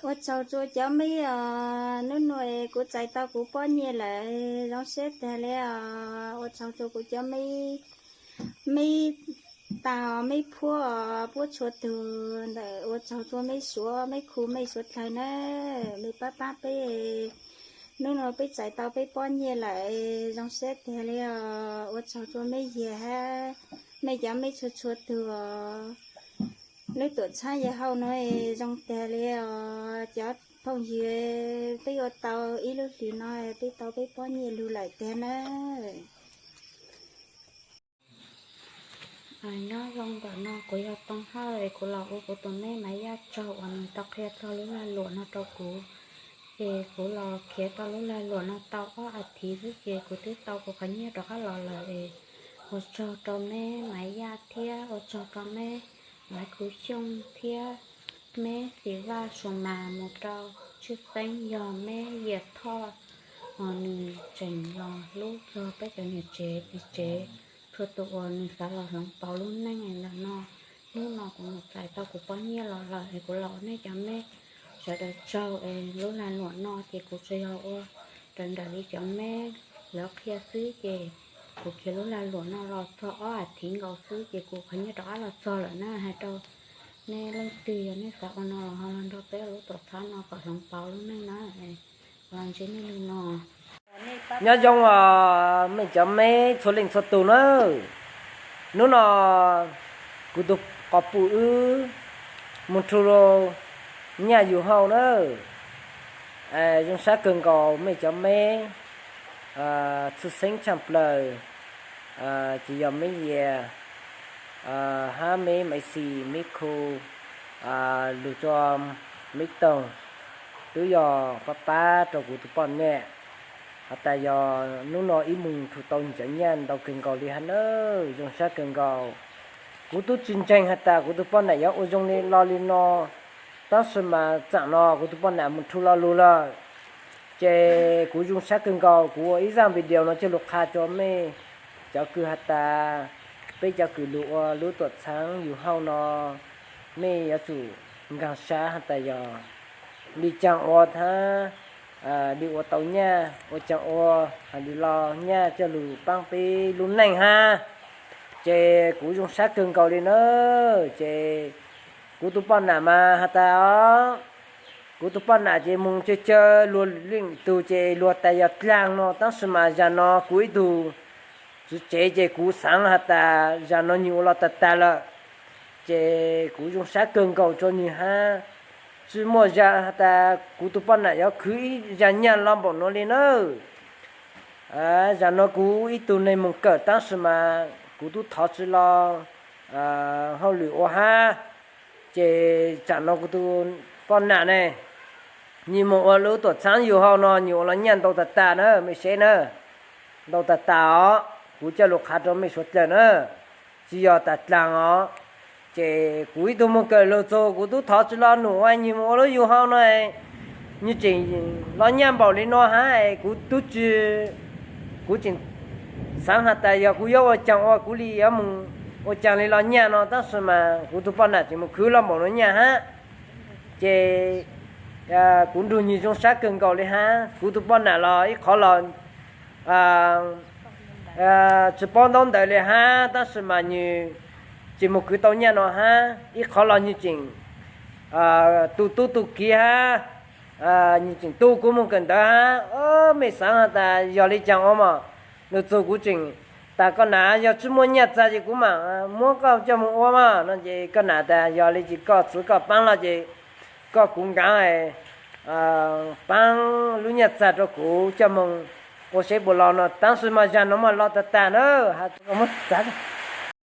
Ua tsaug rua cov meb os, nub nua kuv txais tau kuv pob nyiaj lawm, zoo siab tag le os. Ua tsaug rua kuv cov meb, meb tag, meb phuab os, puab txhua tug ntawm, ua tsaug rua meb suav, meb khu mej suav dlawg na, mej pab pab peb. Nub nua peb txais tau peb pob nyiaj lawm, zoo siab tag le os. Ua tsaug rua meb yag hab mej cov meb txhua txhua tug os. Lub tuam txhab yawg hauj no zoo tag le os cov phooj ywg, peb ua tau ib lub hlis no peb tau peb pob nyiaj lug lawm tag na. Nyob zoo ntawm no kuv yog Tooj Hawj es kuv los ua kuv tus meb Maiv Yaj tsaug uas nws tau qhia txog lub lag luam no rau kuv. Ces kuv los khiav tau lub lag luam no tau ob as thiv xwb ces kuv twb tau kuv qhov nyiaj rov qab los lawm es ua tsaug rau meb Maiv Yaj thiab ua tsaug rau meb Maiv Khuv Xyooj thiab meb Xis Vaj Suas Mas mus rau Tshwj Xeeb yog meb Yias Thoj, nws tseem los hlub txog peb cov niam tsev txiv tsev txhua tus uas nws xav los hloov pauv lub neej ntawm no. Hnub no kuv mus txais tau kuv pob nyiaj los lawm es kuv los ua nej cov meb sawv daws tsaug es lub lag luam no ces kuv tsuas yog ua raws nraim li cov meb lawv qhia xwb ces kuv khiav lub lag luam no los txog ob as thiv nkaus xwb ces kuv qhov nyiaj rov qab los txog lawm na. Hais rau nej leej twg yog nej xav ua no los ho los nrog peb ua lub tuam txhab no kom hloov pauv lub neej na. Los ntsib nej li no. Nyob zoo os mej cov meb txhua leej txhua tus na. Hnub no kuv tus quas puj wb mus rhu nyaj yug hauj na. Zoo sab kawg nkaus mej cov meb txhwj xeeb tshaj plaws, ces yog meb Yias hab meb Maiv Xis, meb Khu, lug rua meb Toog, twb yog pab pab rau kuv tus poj niam. Has tas yog hnub no ib mus rhu tau cov nyaj ntau kawg nkaus li hab na, zoo sab kawg nkaus. Kuv tub tsi ntseeg has tas kuv tus poj niam yuav ua zoo li lo li no, tab sis mas tsaam no kuv tus poj niam mus rhu lo lug lawm. Ces kuv zoo sab kawg nkaus, kuv ua ib zaaj video no coj lug qha rua mej cov kws has tas peb cov kws lug ua lub tuam txhab yug hauj no, mej yuav tsum nkaag sab has tas yog li caag ua hab li ua tau nyaj, ua caag ua hab li lo nyaj coj lug paab peb lub neej hab. Ces kuv zoo sab kawg nkaus li na. Ces kuv tus poj niam mas has tas os, kuv tus poj niam ces moog caw caw luag leej tug ces luag tas yog dlaag no, tab sis mas zag no kuv ib tug tswv tsev ces kuv xaav has tas zag no nwg ua los tag tag lawm. Ces kuv zoo sab kawg nkaus rua nwg hab, tsi muaj zag has tas kuv tus poj niam yuav khwv ib zag nyaj lo npaum nuav li na. Zag no kuv ib tug neeg moog kawm tab sis mas kuv tub thov tsi lo hauj lwm ua hab. Ces tsaam no kuv tus poj niam ne, nwg moog ua lub tuam txhab yug hauj no nwg ua los nyaj ntau tag tag na, mej seb na, ntau tag tag os, kuv coj lug qha rua mej suav dlawg na, tsi yog tas dlaag os. Ces kuv ib tug moog kawm lug txug kuv tub thov tsi lo num ua nwg moog ua lub yug hauj no, nwg tseem los nyaj npaum li no hab, kuv tub tsi, kuv tseem xaav has tas yog kuv yuav ua caag ua kuv li yuav moog ua caag li los nyaj no, tab sis mas kuv tug poj niam tseem moog khwv los npaum nuav nyaj hab. Ces kuv nrug nwg zoo sab kawg nkaus li hab. Kuv tug poj niam los ib qhov los tsi paub ntaub ntawv li hab, tab sis mas nwg tseem moog khwv tau nyaj no hab. Ib qhov los nwg tseem tu tub tu kiv hab, nwg tseem tu kuv moog kawm ntawv hab. Mej xaav has tas yog li caag ua mas, lug txug kuv tseem tas koj nam, yog tsi muaj nyaj txag ces kuv mam muab koj coj moog ua mas no. Ces koj nam tas yog li ces koj txwv koj paab los ces koj kuv nkaav paab lub nyaj txag rua kuv coj moog ua seb puas los no, tab sis mas zag no mas los tag tag na. Muab txav